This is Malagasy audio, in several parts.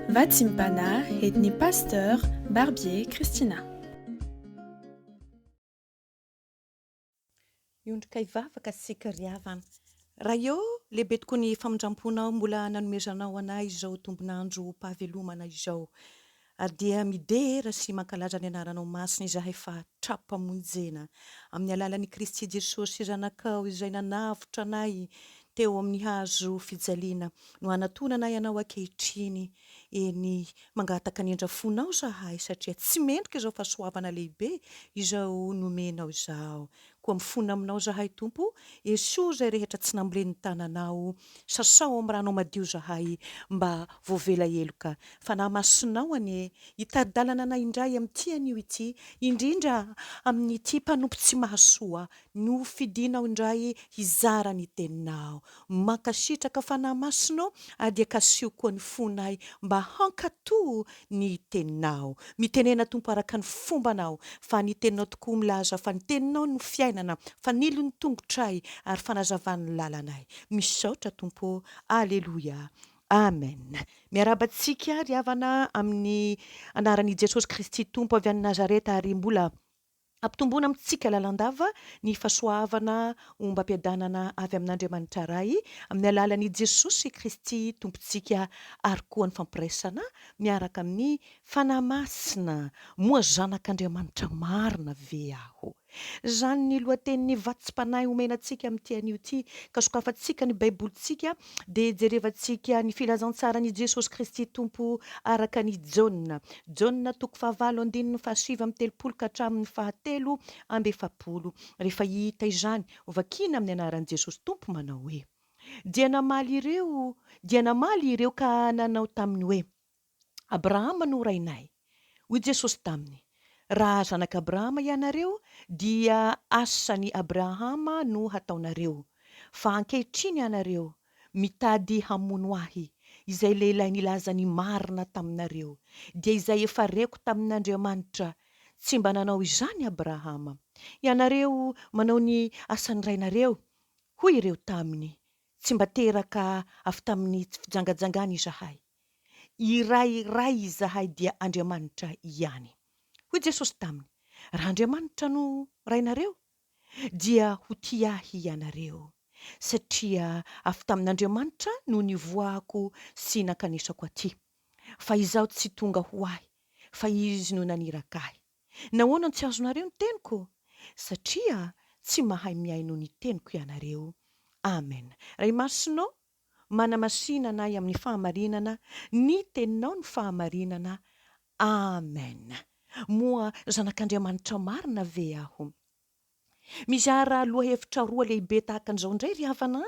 Vatsim-panahy entin'ny Pasteur Barbier Christina. Miondrika hivavaka isika ry havana. Ray ô, lehibe tokoa ny famindramponao mbola nanomezanao anay izao tombon'androm-pahavelomana izao. Ary dia midera sy mankalaza ny anaranao masina izahay fa tra-pamonjena amin'ny alalan'i Kristy Jesosy Zanakao izay nanavotra anay teo amin'ny hazo fijaliana no anatonanay anao ankehitriny. Eny, mangataka ny indra-fonao izahay satria tsy mendrika izao fahasoavana lehibe izao nomenao izao. Koa mifona aminao izahay Tompo, esory izay rehetra tsy nambolen'ny tananao, sasao amin'ny ranao madio izahay mba voavela heloka. Fanahy Masinao anie hitari-dalana anay indray amin'ity anio ity, indrindra amin'ity mpanompo tsy mahasoa nofidinao indray hizara ny teninao. Mankasitraka Fanahy Masina ô, ary dia kasiho koa ny fonay mba hankatò ny teninao. Mitenena Tompo araka ny fombanao, fa ny teninao tokoa milaza fa ny teninao no fiainana, fanilo ny tongotray ary fanazavan'ny lalanay. Misaotra Tompo ô. Aleloia. Amen. Miarahaba antsika ry havana amin'ny anaran'i Jesosy Kristy Tompo avy any Nazareta ary mbola Ampitomboina amintsika lalandava ny fahasoavana ombam-piadanana avy amin'Andriamanitra Ray amin'ny alalan'i Jesosy Kristy Tompontsika ary koa ny fampiraisana miaraka amin'ny Fanahy Masina. Moa zanak'Andriamanitra marina ve aho? Izany ny lohatenin'ny vatsim-panahy omena antsika amin'ity anio ity. Ka sokafantsika ny Baibolintsika dia jerevantsika ny filazantsaran'i Jesosy Kristy Tompo araka an'i Jaona. Jaona toko fahavalo andininy faha-39 ka hatramin'ny faha-43. Rehefa hita izany, hovakiana amin'ny anaran'i Jesosy Tompo manao hoe, Dia namaly ireo, dia namaly ireo ka nanao taminy hoe, Abrahama no rainay. Hoy Jesosy taminy, Raha zanak'i Abrahama ianareo, dia asan'i Abrahama no hataonareo. Fa ankehitriny ianareo mitady hamono Ahy, izay lehilahy nilaza ny marina taminareo, dia izay efa reko tamin'Andriamanitra. Tsy mba nanao izany Abrahama. Ianareo manao ny asan'ny rainareo. Hoy ireo taminy, Tsy mba teraka avy tamin'ny fijangajangana izahay. Iray Ray izahay dia Andriamanitra ihany. Hoy Jesosy taminy, Raha Andriamanitra no Rainareo, dia ho tia Ahy ianareo, satria avy tamin'Andriamanitra no nivoahako sy nankanesako aty. Fa Izaho tsy tonga ho Ahy, fa Izy no naniraka Ahy. Nahoana no tsy azonareo ny teniko? Satria tsy mahay mihaino ny teniko ianareo. Amen. Ray Masina ô, manamasina anay amin'ny fahamarinana, ny teninao no fahamarinana. Amen. Moa zanak'Andriamanitra marina ve aho? Mizara lohahevitra roa lehibe tahaka an'izao indray ry havana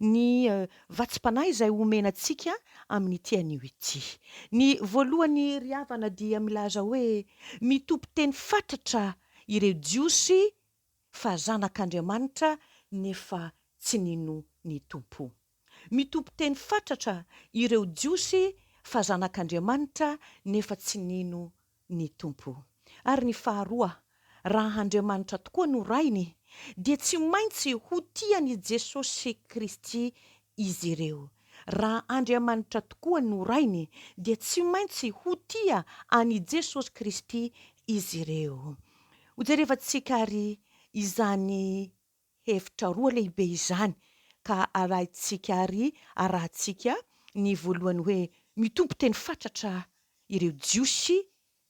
ny vatsim-panahy izay omena antsika amin'ity anio ity. Ny voalohany ry havana dia milaza hoe mitompo teny fatratra ireo Jiosy fa zanak'Andriamanitra nefa tsy nino ny Tompo. Mitompo teny fatratra ireo Jiosy fa zanak'Andriamanitra nefa tsy nino ny Tompo. Ary ny faharoa, raha Andriamanitra tokoa no Rainy, dia tsy maintsy ho tia an'i Jesosy Kristy izy ireo. Raha Andriamanitra tokoa no Rainy, dia tsy maintsy ho tia an'i Jesosy Kristy izy ireo. Hojerevantsika àry izany hevitra roa lehibe izany ka arahintsika ary arahantsika ny voalohany hoe mitompo teny fatratra ireo Jiosy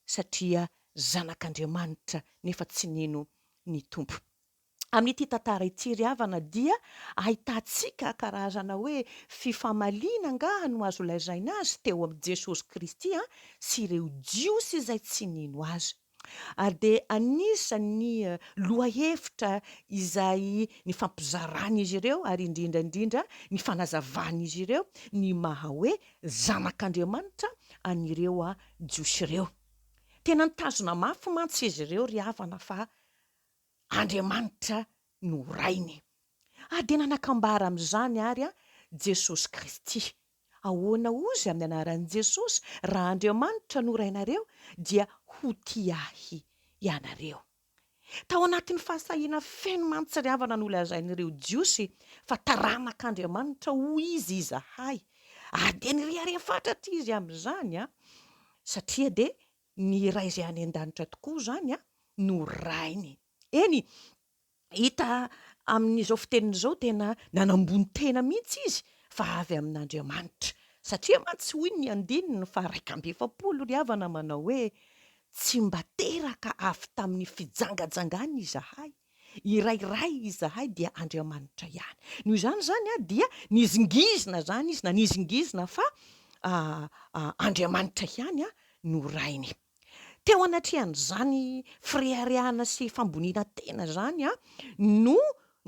satria zanak'Andriamanitra nefa tsy nino ny Tompo. Amin'ity tantara ity ry havana dia ahitantsika karazana hoe fifamaliana angaha no azo lazaina azy teo amin'i Jesosy Kristy sy ireo Jiosy izay tsy nino azy. Ary dia anisan'ny lohahevitra izay nifampizaran'izy ireo ary indrindra indrindra ny fanazavan'izy ireo ny maha hoe zanak'Andriamanitra an'ireo Jiosy ireo. Tena nitazona mafy mantsy izy ireo ry havana fa Andriamanitra no Rainy. Ary dia nanakambara amin'izany ary Jesosy Kristy. Ahoana ozy amin'ny anaran'i Jesosy raha Andriamanitra no Rainareo dia ho tia ahy ianareo. Tao anatin'ny fahasahiana feno mantsy ry havana nolazain'ireo Jiosy fa taranak'Andriamanitra hoy izy izahay. Ary dia nirehareha fatratra izy amin'izany, satria dia ny Ray izay any an-danitra tokoa izany no Rainy. Eny, hita amin'izao fiteniny izao tena nanambony tena mihitsy izy fa avy amin'Andriamanitra. Satria mantsy hoy ny andininy faha 41 ry havana manao hoe, Tsy mba teraka avy tamin'ny fijangajangana izahay, iray Ray izahay dia Andriamanitra ihany. Noho izany izany dia nizingizina izany izy, nanizingizina fa Andriamanitra ihany no Rainy. Teo anatrehan'izany fireharehana sy famboniana tena izany no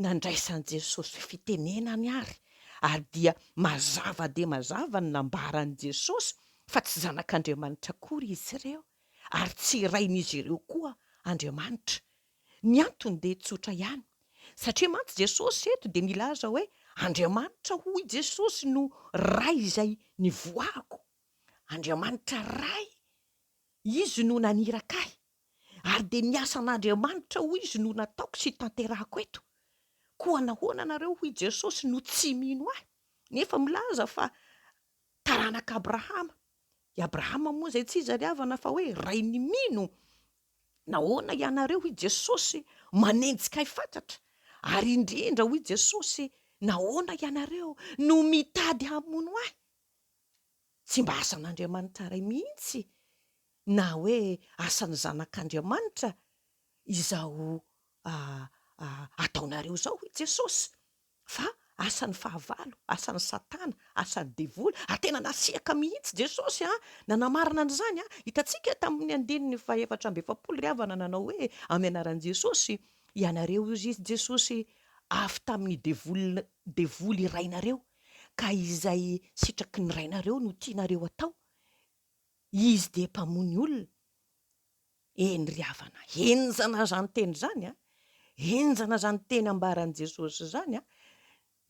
nandraisan'i Jesosy fitenenany ary, ary dia mazava dia mazava ny nambaran'i Jesosy fa tsy zanak'Andriamanitra akory izy ireo, ary tsy Rain'izy ireo koa Andriamanitra. Ny antony dia tsotra ihany, satria mantsy Jesosy eto dia nilaza hoe, Andriamanitra hoy Jesosy no Ray izay nivoahako, Andriamanitra Ray, Izy no naniraka ahy, ary dia ny asan'Andriamanitra hoy Izy no nataoko sy tanterahako eto. Koa nahoana nareo hoy Jesosy no tsy mino ahy, nefa milaza fa taranak'i Abrahama? I Abrahama moa izay tsy iza ry havana fa hoe rain'ny mino. Nahoana ianareo hoy Jesosy manenjika ahy fatratra? Ary indrindra hoy Jesosy, nahoana ianareo no mitady hamono ahy? Tsy mba asan'Andriamanitra Ray mihitsy na hoe asan'ny Zanak'Andriamanitra izao ataonareo izao, hoy Jesosy, fa asan'ny fahavalo, asan'i Satana, asan'ny devoly, ary tena nasiaka mihitsy Jesosy nanamarina an'izany. Hitantsika tamin'ny andininy faha-44 ry havana nanao hoe, amin'ny anaran'i Jesosy, ianareo hoy izy Jesosy avy tamin'ny devoly, devoly rainareo, ka izay sitraky ny rainareo no tianareo atao, izy dia mpamono olona. Eny ry havana, henjana izany teny izany an! Henjana izany teny ambaran'i Jesosy izany an!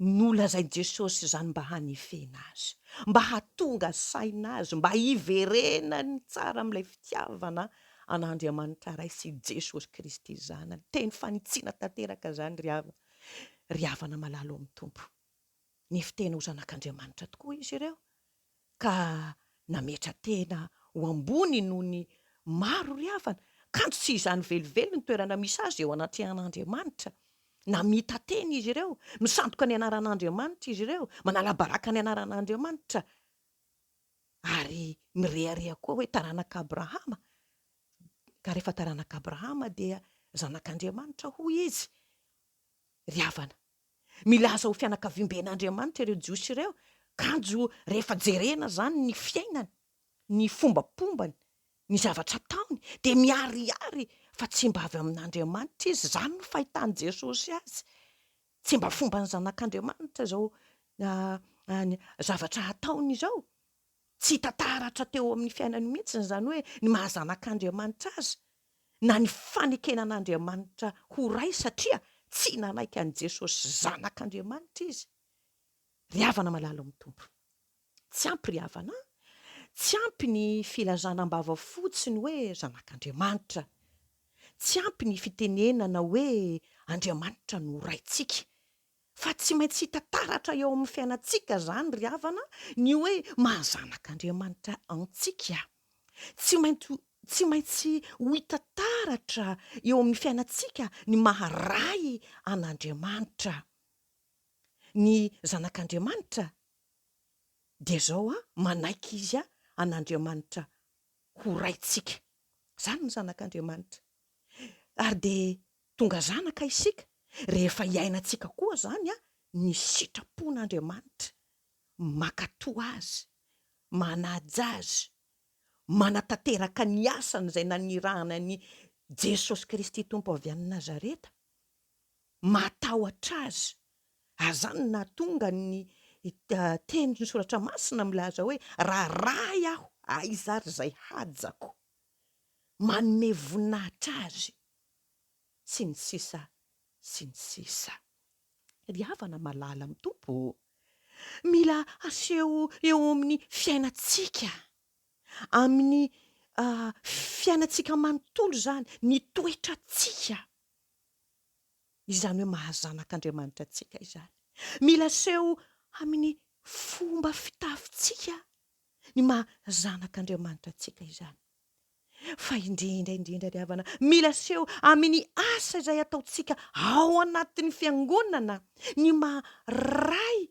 Nolazain'i Jesosy izany mba hanefena azy, mba hahatonga saina azy, mba hiverenany tsara amin'ilay fitiavana an'Andriamanitra Ray sy Jesosy Kristy Zanany. Teny fanitsiana tanteraka izany ry havana, ry havana malala ao amin'ny Tompo. Nefy tena ho zanak'Andriamanitra tokoa izy ireo, ka nametra-tena ho ambony noho ny maro ry havana, kanjo tsy izany velively ny toerana misy azy eo anatrehan'Andriamanitra. Namita-tena izy ireo, misandoka ny anaran'Andriamanitra izy ireo, manala baraka ny anaran'Andriamanitra, ary mirehareha koa hoe taranak'i Abrahama, ka rehefa taranak'i Abrahama dia zanak'Andriamanitra hoy izy. Ry havana, Milaza ho fianakaviamben'Andriamanitra ireo Jiosy ireo, kanjo rehefa jerena izany ny fiainany, ny fombapombany, ny zavatra ataony, dia miharihary fa tsy mba avy amin'Andriamanitra izy. Izany no fahitan'i Jesosy azy. Tsy mba fomban'ny zanak'Andriamanitra izao zavatra ataony izao. Tsy hita taratra teo amin'ny fiainany mihitsy izany hoe ny maha zanak'Andriamanitra azy, na ny fanekena an'Andriamanitra ho Ray satria tsy nanaiky an'i Jesosy Zanak'Andriamanitra izy. Ry havana malala ao amin'ny Tompo, tsy ampy ry havana a! Tsy ampy ny filazana am-bava fotsiny hoe Zanak'Andriamanitra. Tsy ampy ny fitenenana hoe Andriamanitra no Raintsika. Fa tsy maintsy hita taratra eo amin'ny fiainantsika izany ry havana ny hoe maha zanak'Andriamanitra antsika. Tsy maintsy tsy maintsy ho hita taratra eo amin'ny fiainantsika ny maha Ray an'Andriamanitra. Ny zanak'Andriamanitra dia izao an, manaiky izy an'Andriamanitra ho Raintsika. Izany ny zanak'Andriamanitra. Ary dia Tonga zanaka isika rehefa iainantsika koa izany ny sitrapon'Andriamanitra, mankatò Azy, manaja Azy, manatanteraka ny asany izay nanirahana an'i Jesosy Kristy Tompo avy any Nazareta, matahotra Azy. Ary izany no nahatonga ny tenin'ny Soratra Masina milaza hoe, Raha Ray Aho, aiza ary izay hajako? Manome voninahitra Azy. sy ny sisa sy ny sisa. Ry havana malala amin'ny Tompo ô, mila aseho eo amin'ny fiainantsika, amin'ny fiainantsika manontolo izany, ny toetrantsika, izany hoe maha zanak'Andriamanitra antsika izany. Mila aseho amin'ny. fomba fitafintsika ny maha zanak'Andriamanitra antsika izany. Fa indrindra indrindra ry havana, mila aseho amin'ny asa izay ataontsika ao anatin'ny fiangonana ny maha Ray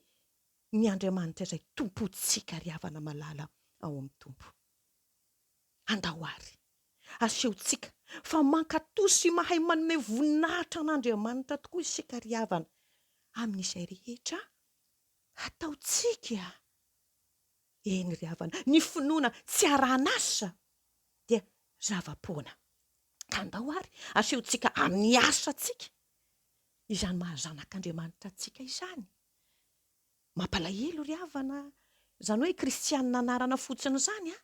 ny Andriamanitra izay Tompontsika ry havana malala ao amin'ny Tompo. Andao àry, asehontsika fa mankatò sy mahay manome voninahitra an'Andriamanitra tokoa isika ry havana, amin'izay rehetra ataontsika. Eny ry havana, ny finoana tsy arahan'asa dia zava-poana. Ka andao àry asehontsika amin'ny asantsika izany maha zanak'Andriamanitra antsika izany. Mampalahelo ry havana izany hoe kristianina anarana fotsiny izany an!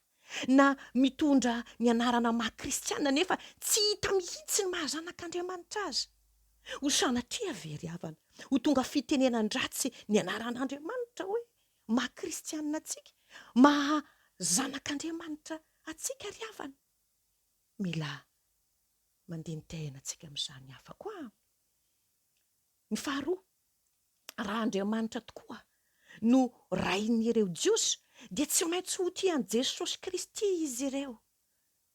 Na mitondra ny anarana maha kristianina nefa tsy hita mihitsy ny maha zanak'Andriamanitra azy. Ho sanatria ve ry havana ho tonga fitenenan-dratsy ny anaran'Andriamanitra hoe maha kristianina antsika, maha zanak'Andriamanitra antsika ry havana? Mila mandini-tena antsika amin'izany hafa koa. Ny faharoa, raha Andriamanitra tokoa no Rain'ireo Jiosy, dia tsy maintsy ho tia an'i Jesosy Kristy izy ireo.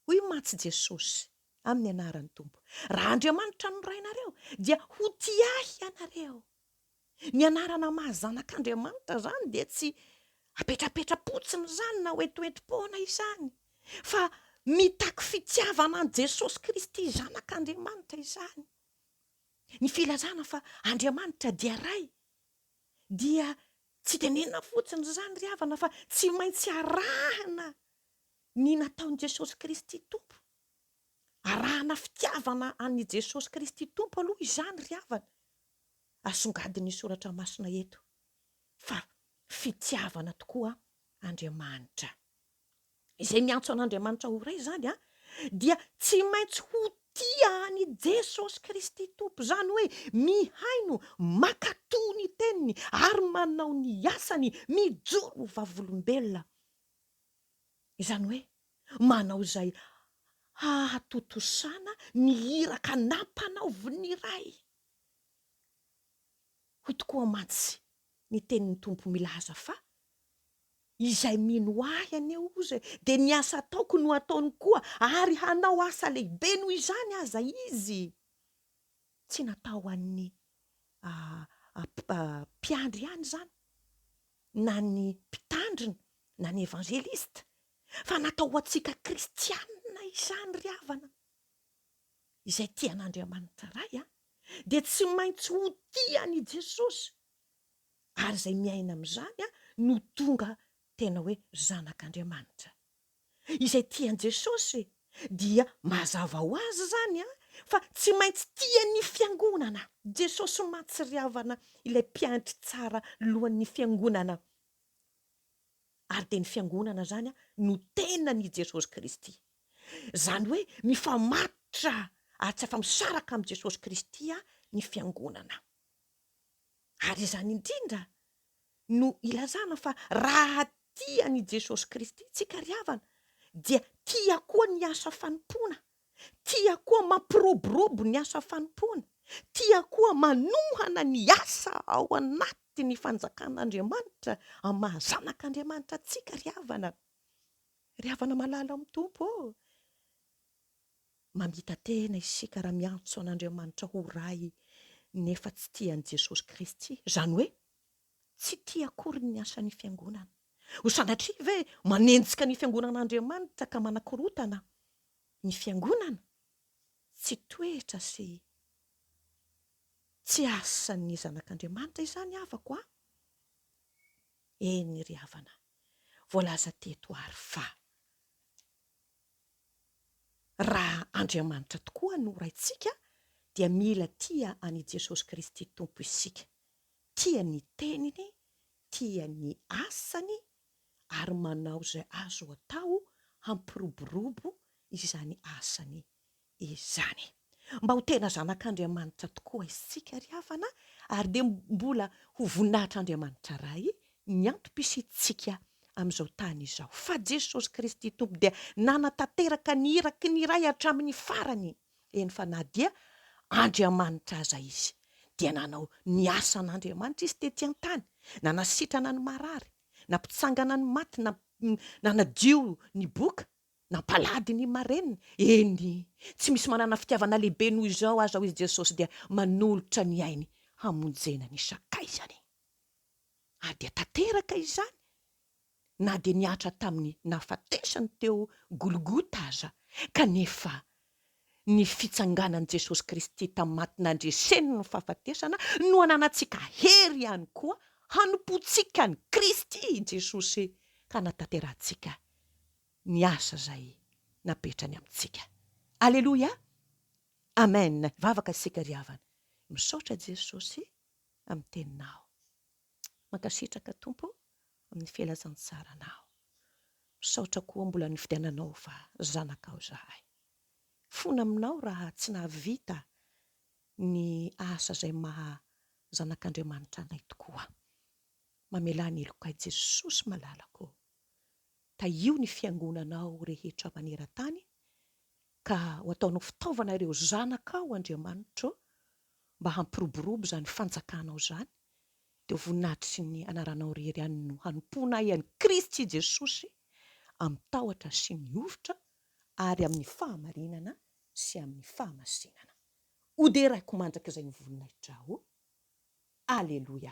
Hoy mantsy Jesosy, amin'ny anaran'ny Tompo, Raha Andriamanitra no Rainareo, dia ho tia Ahy ianareo. Ny anarana maha zanak'Andriamanitra izany dia tsy apetrapetra-potsiny izany na hoentoentim-poana izany, fa mitaky fitiavana an'i Jesosy Kristy Zanak'Andriamanitra izany. Ny filazana fa Andriamanitra dia Ray dia tsy tenenina fotsiny izany ry havana fa tsy maintsy arahina ny nataon'i Jesosy Kristy Tompo. Arahana fitiavana an'i Jesosy Kristy Tompo aloha izany ry havana. Asongadin'ny Soratra Masina eto fa fitiavana tokoa Andriamanitra. Izay miantso an'Andriamanitra ho Ray izany dia tsy maintsy ho tia an'i Jesosy Kristy Tompo, izany hoe mihaino, mankatò ny teniny ary manao ny asany, mijoro ho vavolombelona. Izany hoe manao izay hahatontosana ny iraka nampanaovin'ny Ray. Hoy tokoa mantsy ny tenin'ny Tompo milaza fa, Izay mino Ahy anie hozy dia ny asa ataoko no ataony koa ary hanao asa lehibe noho izany aza izy. Tsy natao ho an'ny mpiandry ihany izany na ny mpitandrina na ny evanjelista fa natao ho antsika kristianina izany ry havana. Izay tia an'Andriamanitra Ray dia tsy maintsy ho tia an'i Jesosy ary izay miaina amin'izany no tonga tena hoe zanak'Andriamanitra. Izay tia an'i Jesosy dia mazava ho azy izany fa tsy maintsy tia ny fiangonana. Jesosy mantsy ry havana ilay mpiandry tsara lohan'ny fiangonana. Ary dia ny fiangonana izany no tenan'i Jesosy Kristy. Izany hoe mifamatotra ary tsy afa-misaraka amin'i Jesosy Kristy ny fiangonana. Ary izany indrindra no ilazana fa raha tia an'i Jesosy Kristy isika ry havana dia tia koa ny asa fanompoana, tia koa mampiroborobo ny asa fanompoana, tia koa manohana ny asa ao anatin'ny fanjakan'Andriamanitra amin'ny maha zanak'Andriamanitra antsika ry havana. Ry havana malala ao amin'ny Tompo ô! Mamita-tena isika raha miantso an'Andriamanitra ho Ray nefa tsy tia an'i Jesosy Kristy, izany hoe tsy tia akory ny asan'ny Fiangonana. Ho sanatria ve manenjika ny Fiangonan'Andriamanitra ka manakorotana ny Fiangonana? Tsy toetra sy tsy asan'ny zanak'Andriamanitra izany havako a! Eny ry havana, voalaza teto ary fa. Raha Andriamanitra tokoa no Raintsika dia mila tia an'i Jesosy Kristy Tompo isika, tia ny Teniny, tia ny asany ary manao izay azo atao hampiroborobo izany asany izany. Mba ho tena zanak'Andriamanitra tokoa isika ry havana ary dia mbola ho voninahitr'Andriamanitra Ray ny antom-pisiantsika amin'izao tany izao. Fa Jesosy Kristy Tompo dia nanatanteraka ny iraky ny Ray hatramin'ny farany, eny fa na dia Andriamanitra aza Izy dia nanao ny asan'Andriamanitra Izy tety an-tany. Nanasitrana ny marary, nampitsangana ny maty, nanadio ny boka, nampalady ny marenina. Eny, tsy misy manana fitiavana lehibe noho izao aza, hoy Jesosy, dia manolotra ny ainy hamonjena ny sakaizany. Ary dia tanteraka izany na dia nihatra tamin'ny nahafatesany teo Golgota aza, kanefa ny fitsanganan'i Jesosy Kristy tamin'ny maty nandreseny ny fahafatesana no ananantsika hery ihany koa hanompoantsika an'i Kristy Jesosy ka hanatanterahantsika ny asa izay napetrany amintsika. Aleloia! Amen! Vavaka isika ry havana. Misaotra Jesosy amin'ny teninao. Mankasitraka Tompo amin'ny filazantsaranao. Misaotra koa mbola nifidiananao fa zanakao izahay. Fona aminao raha tsy nahavita ny asa izay maha zanak'Andriamanitra anay tokoa. Mamelà ny helokay Jesosy malalako. Tahio ny fiangonanao rehetra maneran-tany ka ho ataonao fitaovana ireo zanakao Andriamanitro mba hampiroborobo izany fanjakanao izany dia ho voninahitry ny anaranao irery ihany no hanompoanay an'i Kristy Jesosy amin'ny tahotra sy ny hovitra ary amin'ny fahamarinana sy amin'ny fahamasinana. Hoderaiko mandrakizay ny voninahitrao. Aleloia.